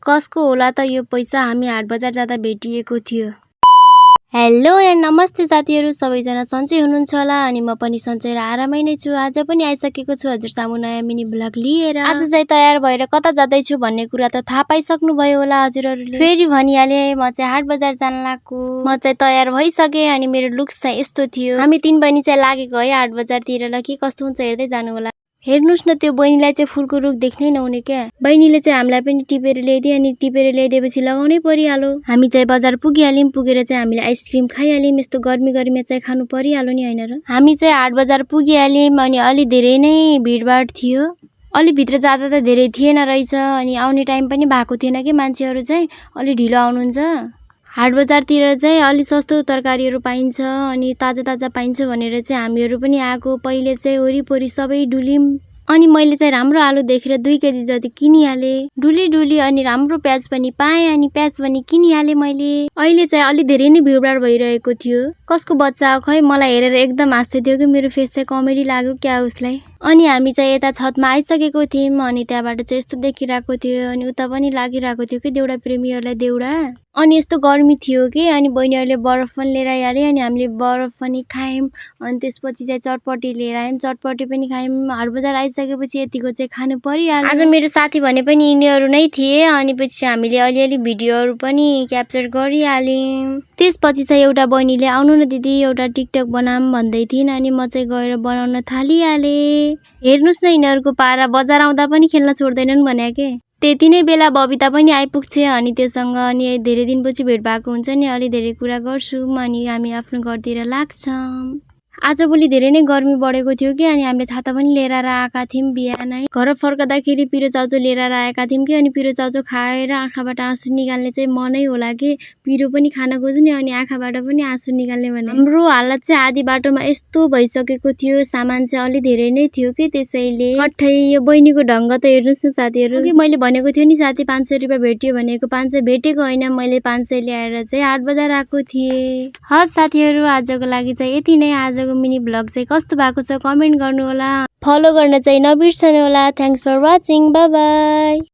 कसको होला त यो पैसा? हामी हाट बजार जाँदा भेटिएको थियो। हेलो एन्ड नमस्ते साथीहरू, सबैजना सन्चै हुनुहुन्छ होला अनि म पनि सन्चै र आरामै नै छु। आज पनि आइसकेको छु हजुर सामु नयाँ मिनी भ्लग लिएर। आज चाहिँ तयार भएर कता जाँदैछु भन्ने कुरा त थाहा पाइसक्नु भयो होला हजुरहरूले। फेरि भनिहाले, म चाहिँ हाट बजार जान लाग्छु। म चाहिँ तयार भइसके अनि मेरो लुक्स चाहिँ यस्तो थियो। हामी तीन बहिनी चाहिँ लागेको है हाट बजारतिर। ल के कस्तो हुन्छ हेर्दै जानु होला। हेर्नुस् न, त्यो बहिनीलाई चाहिँ फुलको रुख देख्नै नहुने क्या। बहिनीले चाहिँ हामीलाई पनि टिपेर ल्याइदिए अनि टिपेर ल्याइदिएपछि लगाउनै परिहाल्यो। हामी चाहिँ बजार पुगिहाल्यौँ। पुगेर चाहिँ हामीले आइसक्रिम खाइहाल्यौँ। यस्तो गर्मीमा चाहिँ खानु परिहाल्यो नि, होइन र? हामी चाहिँ हाट बजार पुगिहाल्यौँ अनि अलि धेरै नै भिडभाड थियो। अलि भित्र जाँदा त धेरै थिएन रहेछ अनि आउने टाइम पनि भएको थिएन कि मान्छेहरू चाहिँ अलि ढिलो आउनुहुन्छ। हाट बजारतिर चाहिँ अलि सस्तो तरकारीहरू पाइन्छ अनि ताजा पाइन्छ भनेर चाहिँ हामीहरू पनि आएको। पहिले चाहिँ वरिपरि सबै डुल्यौँ अनि मैले चाहिँ राम्रो आलु देखेर 2 केजी जति किनिहालेँ। डुली अनि राम्रो प्याज पनि पाएँ अनि प्याज पनि किनिहालेँ मैले। अहिले चाहिँ अलि धेरै नै भिडभाड भइरहेको थियो। कसको बच्चा खै मलाई हेरेर एकदम हाँस्दै थियो कि मेरो फेस चाहिँ कमेडी लाग्यो क्या उसलाई। अनि हामी चाहिँ यता छतमा आइसकेको थियौँ अनि त्यहाँबाट चाहिँ यस्तो देखिरहेको थियो अनि उता पनि लागिरहेको थियो कि देउडा प्रेमीहरूलाई देउडा। अनि यस्तो गर्मी थियो कि अनि बहिनीहरूले बरफ पनि लिएर आइहाल्यो अनि हामीले बरफ पनि खायौँ। अनि त्यसपछि चाहिँ चटपटी लिएर आयौँ, चटपटी पनि खायौँ। हाट बजार आइसकेपछि यतिको चाहिँ खानु परिहाल्यो। आज मेरो साथी भने पनि यिनीहरू नै थिए अनि पछि हामीले अलिअलि भिडियोहरू पनि क्याप्चर गरिहाल्यौँ। त्यसपछि चाहिँ एउटा बहिनीले आउनु न दिदी एउटा टिकटक बनाऊँ भन्दै थिइन् अनि म चाहिँ गएर बनाउन थालिहालेँ। हेर्नुस् न, यिनीहरूको पारा बजार आउँदा पनि खेल्न छोड्दैनन् भने के। त्यति नै बेला बबिता पनि आइपुग्छ अनि त्योसँग अनि धेरै दिनपछि भेट भएको हुन्छ नि, अलि धेरै कुरा गर्छौँ अनि हामी आफ्नो घरतिर लाग्छौँ। आजभोलि धेरै नै गर्मी बढेको थियो कि अनि हामीले छाता पनि लिएर आएका थियौँ बिहानै। घर फर्कँदाखेरि पिरो चाउचो लिएर आएका थियौँ कि अनि पिरो चाउचो खाएर आँखाबाट आँसु निकाल्ने चाहिँ मनै होला कि पिरो पनि खान खोज्ने अनि आँखाबाट पनि आँसु निकाल्ने भने। हाम्रो हालत चाहिँ आधी बाटोमा यस्तो भइसकेको थियो। सामान चाहिँ अलि धेरै नै थियो कि त्यसैले कठै यो बहिनीको ढङ्ग त हेर्नुहोस् न साथीहरू। कि मैले भनेको थियो नि साथी 500 रुपियाँ भेट्यो भनेको, 500 भेटेको होइन, मैले 500 ल्याएर चाहिँ हाट बजार आएको थिएँ। हस् साथीहरू, आजको लागि चाहिँ यति नै। आजको मिनी भ्लग चाहिँ कस्तो भएको छ कमेन्ट गर्नु होला। फलो गर्न चाहिँ नबिर्सनु होला। Thanks for watching. Bye by.